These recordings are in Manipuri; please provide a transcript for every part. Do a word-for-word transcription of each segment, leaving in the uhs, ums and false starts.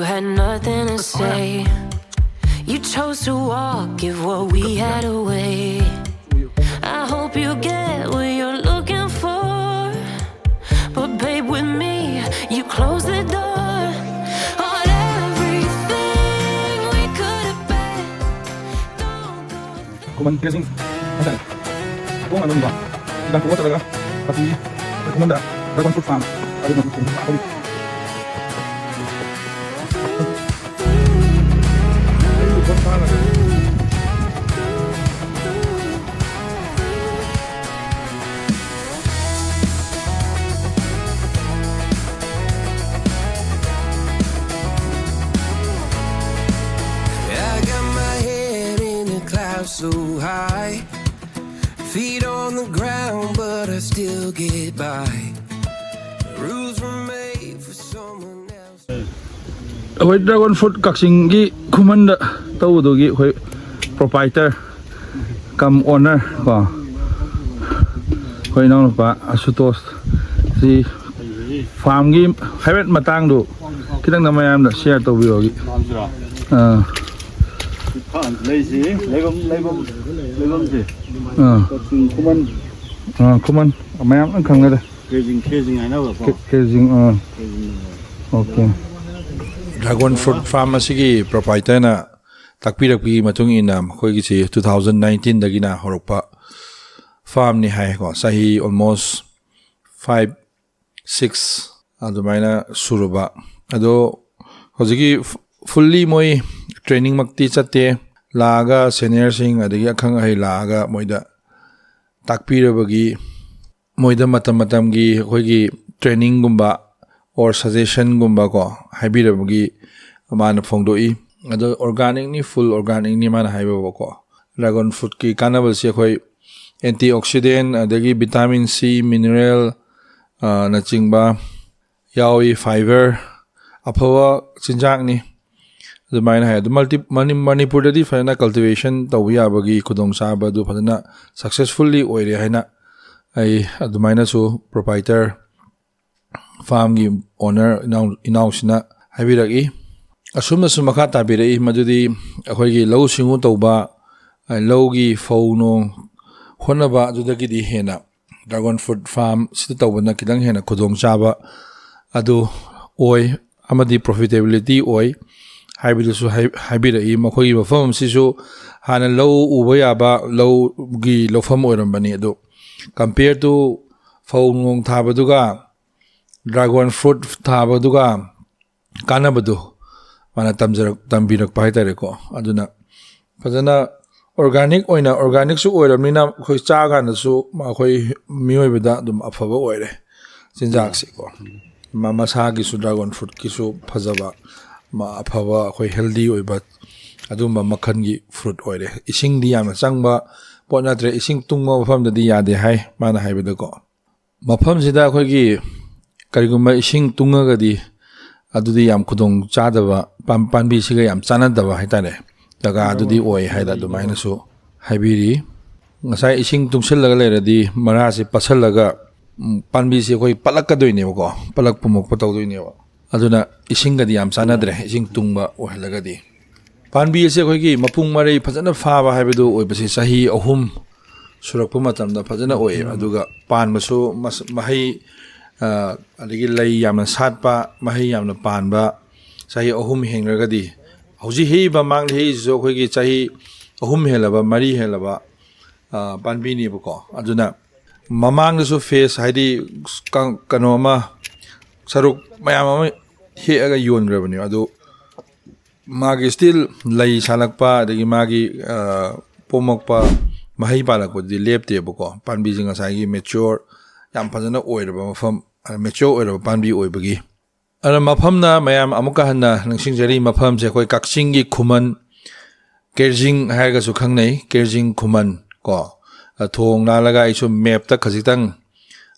You had nothing to say. You chose to walk, give what we had away. I hope you get what you're looking for. But babe, with me, you close the door on everything we could have been. Don't go Kuman grazing. Ano? Kung ano ba? Ilang kuha talaga? Pati kuman da. Dragon fruit farm. Dragon fruit farm. I got my head in the clouds so high. Feet on the ground, but I still get by. Rules were made for someone else. ꯑꯩꯈꯣꯏ dragon fruit ꯀꯛꯆꯤꯡꯒꯤ ꯈꯨꯃꯟꯗ ꯇꯧꯕꯗꯨꯒꯤ ꯑꯩꯈꯣꯏ proprietor cum owner ꯀꯣ, ꯑꯩꯈꯣꯏ ꯏꯅꯥꯎꯅꯨꯄꯥ ꯑꯁꯨꯇꯣꯁ ꯁꯤ farmꯒꯤ ꯍꯥꯏꯐꯦꯠ ꯃꯇꯥꯡꯗꯨ ꯈꯤꯇꯪꯗ ꯃꯌꯥꯝꯗ share ꯇꯧꯕꯤꯔꯣꯒꯤ꯫ ꯑꯥ, ꯂꯩꯁꯤ ꯂꯩꯐꯝ ꯂꯩꯐꯝ ꯂꯩꯐꯝꯁꯦ ꯑꯥ, ꯀꯛꯆꯤꯡ ꯈꯨꯃꯟ ꯑꯥ, ꯈꯨꯃꯟ ꯃꯌꯥꯝ ꯂꯣꯏ ꯈꯪꯅꯔꯦ꯫ ꯀ꯭ꯔꯦꯖꯤꯡ ꯀ꯭ꯔꯦꯖꯤꯡ ꯍꯥꯏꯅꯕꯀꯣ ꯀꯦ- ꯀꯦꯖꯤꯡ ꯑꯥ, okay꯫ Dragon fruit farm ꯑꯁꯤꯒꯤ proprietorꯅ ꯇꯥꯛꯄꯤꯔꯛꯄꯒꯤ ꯃꯇꯨꯡ ꯏꯟꯅ ꯃꯈꯣꯏꯒꯤꯁꯤ two thousand nineteenꯗꯒꯤꯅ ꯍꯧꯔꯛꯄ farmꯅꯤ ꯍꯥꯏꯀꯣ꯫ ꯆꯍꯤ almost five six ꯑꯗꯨꯃꯥꯏꯅ ꯁꯨꯔꯕ꯫ ꯑꯗꯣ ꯍꯧꯖꯤꯛꯀꯤ fully ꯃꯣꯏ trainingꯃꯛꯇꯤ ꯆꯠꯇꯦ꯫ ꯂꯥꯛꯑꯒ seniorꯁꯤꯡ ꯑꯗꯒꯤ ꯑꯈꯪ ꯑꯍꯩ ꯂꯥꯛꯑꯒ ꯃꯣꯏꯗ ꯇꯥꯛꯄꯤꯔꯕꯒꯤ, ꯃꯣꯏꯗ ꯃꯇꯝ ꯃꯇꯝꯒꯤ ꯑꯩꯈꯣꯏꯒꯤ trainingꯒꯨꯝꯕ or suggestionꯒꯨꯝꯕ ꯀꯣ ꯍꯥꯏꯕꯤꯔꯕꯒꯤ ꯃꯥꯅ ꯐꯣꯡꯗꯣꯛꯏ꯫ ꯑꯗꯣ organicꯅꯤ, full organicꯅꯤ ꯃꯥꯅ ꯍꯥꯏꯕꯀꯣ꯫ Dragon fruitꯀꯤ ꯀꯥꯟꯅꯕꯁꯤ ꯑꯩꯈꯣꯏ antioxidant ꯑꯗꯒꯤ vitamin C, mineral ꯅꯆꯤꯡꯕ ꯌꯥꯎꯏ, fiber, ꯑꯐꯕ ꯆꯤꯟꯖꯥꯛꯅꯤ ꯑꯗꯨꯃꯥꯏꯅ ꯍꯥꯏ꯫ ꯑꯗꯨ ꯃꯜꯇꯤ ꯃꯅꯤ ꯃꯅꯤꯄꯨꯔꯗꯗꯤ ꯐꯖꯅ cultivation ꯇꯧꯕ ꯌꯥꯕꯒꯤ ꯈꯨꯗꯣꯡꯆꯥꯕ ꯑꯗꯨ ꯐꯖꯅ successfully ꯑꯣꯏꯔꯦ ꯍꯥꯏꯅ ꯑꯩ ꯑꯗꯨꯃꯥꯏꯅꯁꯨ proprietor farmꯒꯤ owner ꯏꯅꯥꯎ ꯏꯅꯥꯎꯁꯤꯅ ꯍꯥꯏꯕꯤꯔꯛꯏ꯫ ꯑꯁꯨꯝꯅꯁꯨ ꯃꯈꯥ ꯇꯥꯕꯤꯔꯛꯏ, ꯃꯗꯨꯗꯤ ꯑꯩꯈꯣꯏꯒꯤ ꯂꯧꯎ ꯁꯤꯡꯎ ꯇꯧꯕ, ꯑ, ꯂꯧꯒꯤ ꯐꯧ ꯅꯣꯡ ꯍꯣꯠꯅꯕ, ꯑꯗꯨꯗꯒꯤꯗꯤ ꯍꯦꯟꯅ dragon fruit farm ꯁꯤꯗ ꯇꯧꯕꯅ ꯈꯤꯇꯪ ꯍꯦꯟꯅ ꯈꯨꯗꯣꯡꯆꯥꯕ ꯑꯗꯨ ꯑꯣꯏ ꯑꯃꯗꯤ profitability ꯑꯣꯏ ꯍꯥꯏꯕꯗꯨꯁꯨ ꯍꯥꯏ-, ꯍꯥꯏꯕꯤꯔꯛꯏ꯫ ꯃꯈꯣꯏꯒꯤ ꯃꯐꯝ ꯑꯁꯤꯁꯨ ꯍꯥꯟꯅ ꯂꯧ ꯎꯕ ꯌꯥꯕ ꯂꯧꯒꯤ ꯂꯧꯐꯝ ꯑꯣꯏꯔꯝꯕꯅꯤ, ꯑꯗꯨ compare to ꯐꯧ ꯅꯣꯡ ꯊꯥꯕꯗꯨꯒ dragon fruit ꯊꯥꯕꯗꯨꯒ ꯀꯥꯟꯅꯕꯗꯨ ꯃꯥꯅ ꯇꯝꯖꯔꯛ-, ꯇꯝꯕꯤꯔꯛꯄ ꯍꯥꯏꯇꯥꯔꯦꯀꯣ꯫ ꯑꯗꯨꯅ ꯐꯖꯅ organic ꯑꯣꯏꯅ, organicꯁꯨ ꯑꯣꯏꯔꯕꯅꯤꯅ ꯑꯩꯈꯣꯏ ꯆꯥ ꯀꯥꯟꯗꯁꯨ ꯑꯩꯈꯣꯏ ꯃꯤꯑꯣꯏꯕꯗ ꯑꯗꯨꯝ ꯑꯐꯕ ꯑꯣꯏꯔꯦ ꯆꯤꯟꯖꯥꯛꯁꯦꯀꯣ꯫ ꯃ-, ꯃꯁꯥꯒꯤꯁꯨ dragon fruitꯀꯤꯁꯨ ꯐꯖꯕ, ꯃ-, ꯑꯐꯕ ꯑꯩꯈꯣꯏ healthy ꯑꯣꯏꯕ ꯑꯗꯨꯝꯕ ꯃꯈꯜꯒꯤ fruit ꯑꯣꯏꯔꯦ꯫ ꯏꯁꯤꯡꯗꯤ ꯌꯥꯝꯅ ꯆꯪꯕ ꯄꯣꯠ ꯅꯠꯇ꯭ꯔꯦ, ꯏꯁꯤꯡ ꯇꯨꯡꯕ ꯃꯐꯝꯗꯗꯤ ꯌꯥꯗꯦ ꯍꯥꯏ ꯃꯥꯅ ꯍꯥꯏꯕꯗꯀꯣ꯫ ꯃꯐꯝꯁꯤꯗ ꯑꯩꯈꯣꯏꯒꯤ ꯀꯔꯤꯒꯨꯝꯕ ꯏꯁꯤꯡ ꯇꯨꯡꯉꯒꯗꯤ ꯑꯗꯨꯗꯤ ꯌꯥꯝ ꯈꯨꯗꯣꯡ ꯆꯥꯗꯕ, ꯄꯥꯝ-, ꯄꯥꯝꯕꯤꯁꯤꯒ ꯌꯥꯝ ꯆꯥꯟꯅꯗꯕ ꯍꯥꯏꯇꯥꯔꯦ, ꯖꯒꯥ ꯑꯗꯨꯗꯤ ꯑꯣꯏ ꯍꯥꯏꯅ ꯑꯗꯨꯃꯥꯏꯅꯁꯨ ꯍꯥꯏꯕꯤꯔꯤ꯫ ꯉꯁꯥꯏ ꯏꯁꯤꯡ ꯇꯨꯡꯁꯤꯜꯂꯒ ꯂꯩꯔꯗꯤ ꯃꯔꯥꯁꯤ ꯄꯠꯁꯤꯜꯂꯒ, ꯎꯝ, ꯄꯥꯝꯕꯤꯁꯤ ꯑꯩꯈꯣꯏ ꯄꯠꯂꯛꯀꯗꯣꯏꯅꯦꯕꯀꯣ, ꯄꯠꯂꯛ ꯄꯨꯝꯃꯛꯄ ꯇꯧꯗꯣꯏꯅꯦꯕ꯫ ꯑꯗꯨꯅ ꯏꯁꯤꯡꯒꯗꯤ ꯌꯥꯝ ꯆꯥꯟꯅꯗ꯭ꯔꯦ, ꯏꯁꯤꯡ ꯇꯨꯡꯕ ꯑꯣꯏꯍꯜꯂꯒꯗꯤ꯫ ꯄꯥꯝꯕꯤ ꯑꯁꯤ ꯑꯩꯈꯣꯏꯒꯤ ꯃꯄꯨꯡ ꯃꯔꯩ ꯐꯖꯅ ꯐꯥꯕ ꯍꯥꯏꯕꯗꯨ ꯑꯣꯏꯕꯁꯤ ꯆꯍꯤ ꯑꯍꯨꯝ ꯁꯨꯔꯛꯄ ꯃꯇꯝꯗ ꯐꯖꯅ ꯑꯣꯏꯌꯦ꯫ ꯑꯗꯨꯒ ꯄꯥꯟꯕꯁꯨ ꯃꯁ-, ꯃꯍꯩ, ꯑ, ꯑꯗꯒꯤ ꯂꯩ ꯌꯥꯝꯅ ꯁꯥꯠꯄ, ꯃꯍꯩ ꯌꯥꯝꯅ ꯄꯥꯟꯕ, ꯆꯍꯤ ꯑꯍꯨꯝ ꯍꯦꯟꯈ꯭ꯔꯒꯗꯤ, ꯍꯧꯖꯤꯛ ꯍꯦꯛꯏꯕ ꯃꯥꯡꯗ ꯍꯦꯛꯏꯁꯤꯁꯨ ꯑꯩꯈꯣꯏꯒꯤ ꯆꯍꯤ ꯑꯍꯨꯝ ꯍꯦꯜꯂꯕ, ꯃꯔꯤ ꯍꯦꯜꯂꯕ, ꯑ, ꯄꯥꯝꯕꯤꯅꯦꯕꯀꯣ꯫ ꯑꯗꯨꯅ ꯃꯃꯥꯡꯗꯁꯨ phase, ꯍꯥꯏꯗꯤ ꯀ-, ꯀꯩꯅꯣ ꯑꯃ, ꯁꯔꯨꯛ ꯃꯌꯥꯝ ꯑꯃ ꯍꯦꯛꯑꯒ ꯌꯣꯟꯈ꯭ꯔꯕꯅꯦꯕ꯫ ꯑꯗꯨ ꯃꯥꯒꯤ still ꯂꯩ ꯁꯥꯠꯂꯛꯄ, ꯑꯗꯒꯤ ꯃꯥꯒꯤ, ꯑ, ꯄꯣꯝꯃꯛꯄ, ꯃꯍꯩ ꯄꯥꯜꯂꯛꯄꯗꯨꯗꯤ ꯂꯦꯞꯇꯦꯕꯀꯣ꯫ ꯄꯥꯝꯕꯤꯁꯤ ꯉꯁꯥꯏꯒꯤ mature, ꯌꯥꯝ ꯐꯖꯅ ꯑꯣꯏꯔꯕ ꯃꯐꯝ, ꯑ, mature ꯑꯣꯏꯔꯕ ꯄꯥꯝꯕꯤ ꯑꯣꯏꯕꯒꯤ꯫ ꯑꯗꯨꯅ ꯃꯐꯝꯅ ꯃꯌꯥꯝ ꯑꯃꯨꯛꯀ ꯍꯟꯅ ꯅꯤꯡꯁꯤꯡꯖꯔꯤ, ꯃꯐꯝꯁꯦ ꯑꯩꯈꯣꯏ ꯀꯛꯆꯤꯡꯒꯤ ꯈꯨꯃꯟ, ꯀꯦꯔꯖꯤꯡ ꯍꯥꯏꯔꯒꯁꯨ ꯈꯪꯅꯩ, ꯀꯦꯔꯖꯤꯡ ꯈꯨꯃꯟ ꯀꯣ꯫ ꯑ, ꯊꯣꯡ ꯂꯥꯜꯂꯒ ꯑꯩꯁꯨ mapꯇ ꯈꯖꯤꯛꯇꯪ,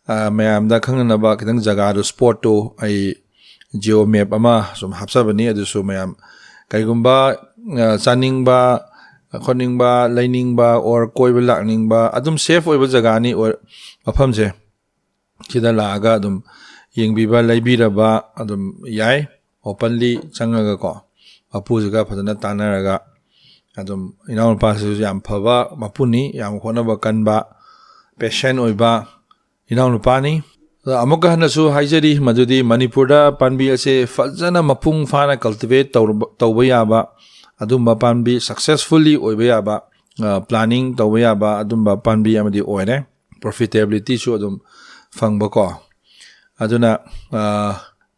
ꯑ, ꯃꯌꯥꯝꯗ ꯈꯪꯅꯅꯕ ꯈꯤꯇꯪ ꯖꯒꯥꯗꯨ, spotꯇꯨ ꯑꯩ geo map ꯑꯃ ꯁꯨꯝ ꯍꯥꯞꯆꯕꯅꯤ꯫ ꯑꯗꯨꯁꯨ ꯃꯌꯥꯝ ꯀꯔꯤꯒꯨꯝꯕ, ꯑ, ꯆꯥꯅꯤꯡꯕ, ꯈꯣꯠꯅꯤꯡꯕ, ꯂꯩꯅꯤꯡꯕ or ꯀꯣꯏꯕ ꯂꯥꯛꯅꯤꯡꯕ, ꯑꯗꯨꯝ safe ꯑꯣꯏꯕ ꯖꯒꯥꯅꯤ ꯑꯣꯏ-, ꯃꯐꯝꯁꯦ꯫ ꯁꯤꯗ ꯂꯥꯛꯑꯒ ꯑꯗꯨꯝ ꯌꯦꯡꯕꯤꯕ, ꯂꯩꯕꯤꯔꯕ ꯑꯗꯨꯝ ꯌꯥꯏ, openly ꯆꯪꯉꯒꯀꯣ꯫ ꯃꯄꯨꯁꯤꯒ ꯐꯖꯅ ꯇꯥꯟꯅꯔꯒ ꯑꯗꯨꯝ ꯏꯅꯥꯎꯅꯨꯄꯥꯁꯤꯁꯨ ꯌꯥꯝ ꯐꯕ ꯃꯄꯨꯅꯤ, ꯌꯥꯝ ꯍꯣꯠꯅꯕ ꯀꯟꯕ, patient ꯑꯣꯏꯕ ꯏꯅꯥꯎꯅꯨꯄꯥꯅꯤ꯫ ꯑꯗ ꯑꯃꯨꯛꯀ ꯍꯟꯅꯁꯨ ꯍꯥꯏꯖꯔꯤ, ꯃꯗꯨꯗꯤ ꯃꯅꯤꯄꯨꯔꯗ ꯄꯥꯝꯕꯤ ꯑꯁꯦ ꯐꯖꯅ ꯃꯄꯨꯡ ꯐꯥꯅ cultivate ꯇꯧꯔꯕ-, ꯇꯧꯕ ꯌꯥꯕ, ꯑꯗꯨꯝꯕ ꯄꯥꯝꯕꯤ successfully ꯑꯣꯏꯕ ꯌꯥꯕ, ꯑ, planning ꯇꯧꯕ ꯌꯥꯕ ꯑꯗꯨꯝꯕ ꯄꯥꯝꯕꯤ ꯑꯃꯗꯤ ꯑꯣꯏꯔꯦ꯫ Profitabilityꯁꯨ ꯑꯗꯨꯝ ꯐꯪꯕꯀꯣ꯫ ꯑꯗꯨꯅ, ꯑ,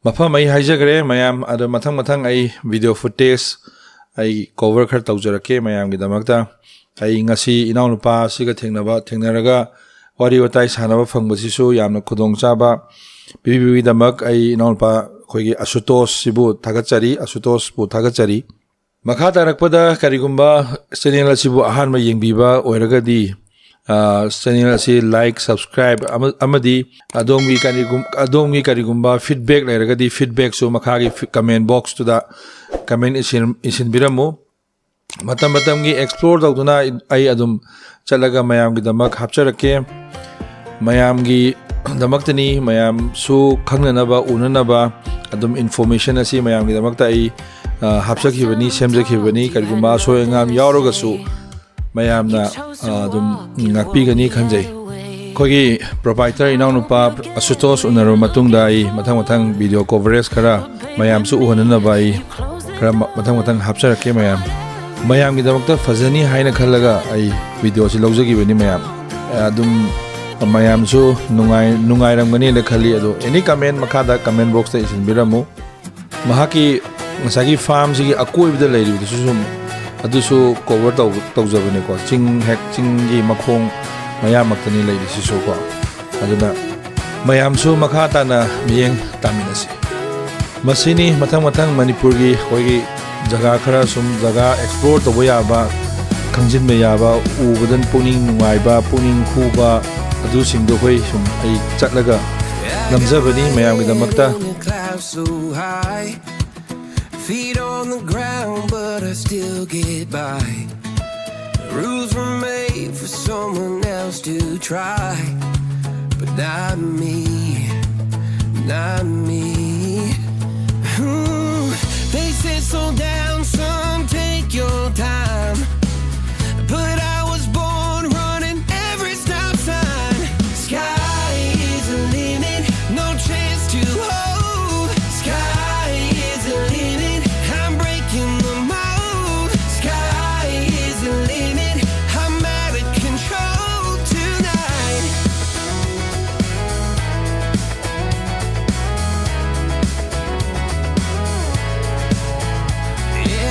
ꯃꯐꯝ ꯑꯩ ꯍꯥꯏꯖꯈ꯭ꯔꯦ ꯃꯌꯥꯝ, ꯑꯗꯣ ꯃꯊꯪ ꯃꯊꯪ ꯑꯩ video footage ꯑꯩ cover ꯈꯔ ꯇꯧꯖꯔꯛꯀꯦ ꯃꯌꯥꯝꯒꯤꯗꯃꯛꯇ꯫ ꯑꯩ ꯉꯁꯤ ꯏꯅꯥꯎꯅꯨꯄꯥ ꯑꯁꯤꯒ ꯊꯦꯡꯅꯕ, ꯊꯦꯡꯅꯔꯒ ꯋꯥꯔꯤ ꯋꯥꯇꯥꯏ ꯁꯥꯟꯅꯕ ꯐꯪꯕꯁꯤꯁꯨ ꯌꯥꯝꯅ ꯈꯨꯗꯣꯡꯆꯥꯕ ꯄꯤꯕꯤꯕꯒꯤꯗꯃꯛ ꯑꯩ ꯏꯅꯥꯎꯅꯨꯄꯥ ꯑꯩꯈꯣꯏꯒꯤ ꯑꯁꯨꯇꯣꯁꯁꯤꯕꯨ ꯊꯥꯒꯠꯆꯔꯤ, ꯑꯁꯨꯇꯣꯁꯄꯨ ꯊꯥꯒꯠꯆꯔꯤ꯫ ꯃꯈꯥ ꯇꯥꯔꯛꯄꯗ ꯀꯔꯤꯒꯨꯝꯕ channel ꯑꯁꯤꯕꯨ ꯑꯍꯥꯟꯕ ꯌꯦꯡꯕꯤꯕ ꯑꯣꯏꯔꯒꯗꯤ, ꯑ, channel ꯑꯁꯤ like, subscribe ꯑꯃ-, ꯑꯃꯗꯤ ꯑꯗꯣꯝꯒꯤ ꯀꯔꯤꯒꯨꯝ-, ꯑꯗꯣꯝꯒꯤ ꯀꯔꯤꯒꯨꯝꯕ feedback ꯂꯩꯔꯒꯗꯤ feedbackꯁꯨ ꯃꯈꯥꯒꯤ ꯐꯤ-, comment boxꯇꯨꯗ comment ꯏꯁꯤꯟ-, ꯏꯁꯤꯟꯕꯤꯔꯝꯃꯨ꯫ ꯃꯇꯝ ꯃꯇꯝꯒꯤ explore ꯇꯧꯗꯨꯅ ꯑꯩ ꯑꯗꯨꯝ ꯆꯠꯂꯒ ꯃꯌꯥꯝꯒꯤꯗꯃꯛ ꯍꯥꯞꯆꯔꯛꯀꯦ꯫ ꯃꯌꯥꯝꯒꯤꯗꯃꯛꯇꯅꯤ, ꯃꯌꯥꯝꯁꯨ ꯈꯪꯅꯅꯕ, ꯎꯅꯅꯕ ꯑꯗꯨꯝ information ꯑꯁꯤ ꯃꯌꯥꯝꯒꯤꯗꯃꯛꯇ ꯑꯩ, ꯑ, ꯍꯥꯞꯆꯈꯤꯕꯅꯤ, ꯁꯦꯝꯖꯈꯤꯕꯅꯤ꯫ ꯀꯔꯤꯒꯨꯝꯕ ꯑꯁꯣꯏ ꯑꯉꯥꯝ ꯌꯥꯎꯔꯒꯁꯨ ꯃꯌꯥꯝꯅ, ꯑ, ꯑꯗꯨꯝ ꯉꯥꯛꯄꯤꯒꯅꯤ ꯈꯟꯖꯩ꯫ ꯑꯩꯈꯣꯏꯒꯤ proprietor ꯏꯅꯥꯎꯅꯨꯄꯥ ꯑꯁꯨꯇꯣꯁ ꯎꯅꯔꯕ ꯃꯇꯨꯡꯗ ꯑꯩ ꯃꯊꯪ ꯃꯊꯪ video coverage ꯈꯔ ꯃꯌꯥꯝꯁꯨ ꯎꯍꯟꯅꯅꯕ ꯑꯩ ꯈꯔ ꯃ-, ꯃꯊꯪ ꯃꯊꯪ ꯍꯥꯞꯆꯔꯛꯀꯦ ꯃꯌꯥꯝ꯫ ꯃꯌꯥꯝꯒꯤꯗꯃꯛꯇ ꯐꯖꯅꯤ ꯍꯥꯏꯅ ꯈꯜꯂꯒ ꯑꯩ videoꯁꯤ ꯂꯧꯖꯈꯤꯕꯅꯤ ꯃꯌꯥꯝ꯫ ꯑꯗꯨꯝ ꯃꯌꯥꯝꯁꯨ ꯅꯨꯡꯉꯥꯏ-, ꯅꯨꯡꯉꯥꯏꯔꯝꯒꯅꯤꯅ ꯈꯜꯂꯤ꯫ ꯑꯗꯣ any comment ꯃꯈꯥꯗ comment boxꯇ ꯏꯁꯤꯟꯕꯤꯔꯝꯃꯨ꯫ ꯃꯍꯥꯛꯀꯤ ꯉꯁꯥꯏꯒꯤ farmꯁꯤꯒꯤ ꯑꯀꯣꯏꯕꯗ ꯂꯩꯔꯤꯕꯗꯨꯁꯨ ꯁꯨꯝ ꯑꯗꯨꯁꯨ cover ꯇꯧ-, ꯇꯧꯖꯕꯅꯦꯀꯣ꯫ ꯆꯤꯡ ꯍꯦꯛ, ꯆꯤꯡꯒꯤ ꯃꯈꯣꯡ ꯃꯌꯥꯃꯛꯇꯅꯤ ꯂꯩꯔꯤꯁꯤꯁꯨꯀꯣ꯫ ꯑꯗꯨꯅ ꯃꯌꯥꯝꯁꯨ ꯃꯈꯥ ꯇꯥꯅ ꯃꯤꯠꯌꯦꯡ ꯇꯥꯃꯤꯟꯅꯁꯤ꯫ ꯃꯁꯤꯅꯤ ꯃꯊꯪ ꯃꯊꯪ ꯃꯅꯤꯄꯨꯔꯒꯤ ꯑꯩꯈꯣꯏꯒꯤ ꯖꯒꯥ ꯈꯔ ꯁꯨꯝ ꯖꯒꯥ explore ꯇꯧꯕ ꯌꯥꯕ, ꯈꯪꯖꯤꯟꯕ ꯌꯥꯕ, ꯎꯕꯗ ꯄꯨꯛꯅꯤꯡ ꯅꯨꯡꯉꯥꯏꯕ, ꯄꯨꯛꯅꯤꯡ ꯍꯨꯕ ꯑꯗꯨꯁꯤꯡꯗꯣ ꯑꯩꯈꯣꯏ ꯁꯨꯝ ꯑꯩ ꯆꯠꯂꯒ ꯅꯝꯖꯕꯅꯤ ꯃꯌꯥꯝꯒꯤꯗꯃꯛꯇ꯫ Clouds so high, feet on the ground, but I still get by. Rules were made for someone else to try, but not me, not me. Ooh, they Say, "Slow down, son, take your time." But I was born running every stop sign. Sky is the limit, no chance to hold. Sky is the limit, I'm breaking the mold. Sky is the limit, I'm out of control tonight.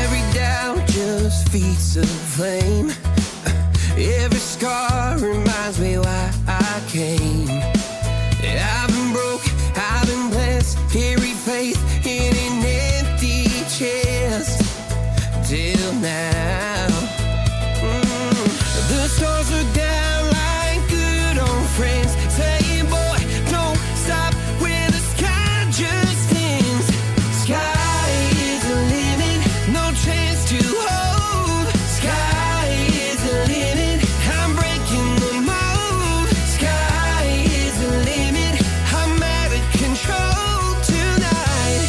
Every doubt just feeds a flame. Every scar reminds me why I came. I've been broke, I've been blessed. Carry faith in an empty chest till now. Mm. The stars are down like good old friends, saying, "Boy, don't stop when the sky just ends." Sky is the limit, no chance to hold. Sky is the limit, I'm breaking the mold. Sky is the limit, I'm out of control tonight.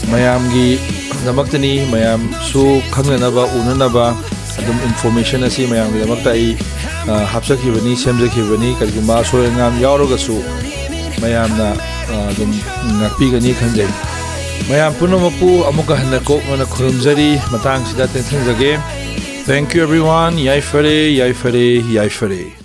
ꯃꯌꯥꯝꯒꯤꯗꯃꯛꯇꯅꯤ, ꯃꯌꯥꯝꯁꯨ ꯈꯪꯅꯅꯕ, ꯎꯅꯅꯕ ꯑꯗꯨꯝ information ꯑꯁꯤ ꯃꯌꯥꯝꯒꯤꯗꯃꯛꯇ ꯑꯩ, ꯑ, ꯍꯥꯞꯆꯈꯤꯕꯅꯤ, ꯁꯦꯝꯖꯈꯤꯕꯅꯤ꯫ ꯀꯔꯤꯒꯨꯝꯕ ꯑꯁꯣꯏ ꯑꯉꯥꯝ ꯌꯥꯎꯔꯒꯁꯨ ꯃꯌꯥꯝꯅ, ꯑ, ꯑꯗꯨꯝ ꯉꯥꯛꯄꯤꯒꯅꯤ ꯈꯟꯖꯩ꯫ ꯃꯌꯥꯝ ꯄꯨꯝꯅꯃꯛꯄꯨ ꯑꯃꯨꯛꯀ ꯍꯟꯅ ꯀꯣꯛꯅꯅ ꯈꯨꯔꯨꯝꯖꯔꯤ꯫ ꯃꯇꯥꯡꯁꯤꯗ ꯇꯦꯟꯁꯤꯟꯖꯒꯦ꯫ Thank you everyone. ꯌꯥꯏꯐꯔꯦ, ꯌꯥꯏꯐꯔꯦ, ꯌꯥꯏꯐꯔꯦ꯫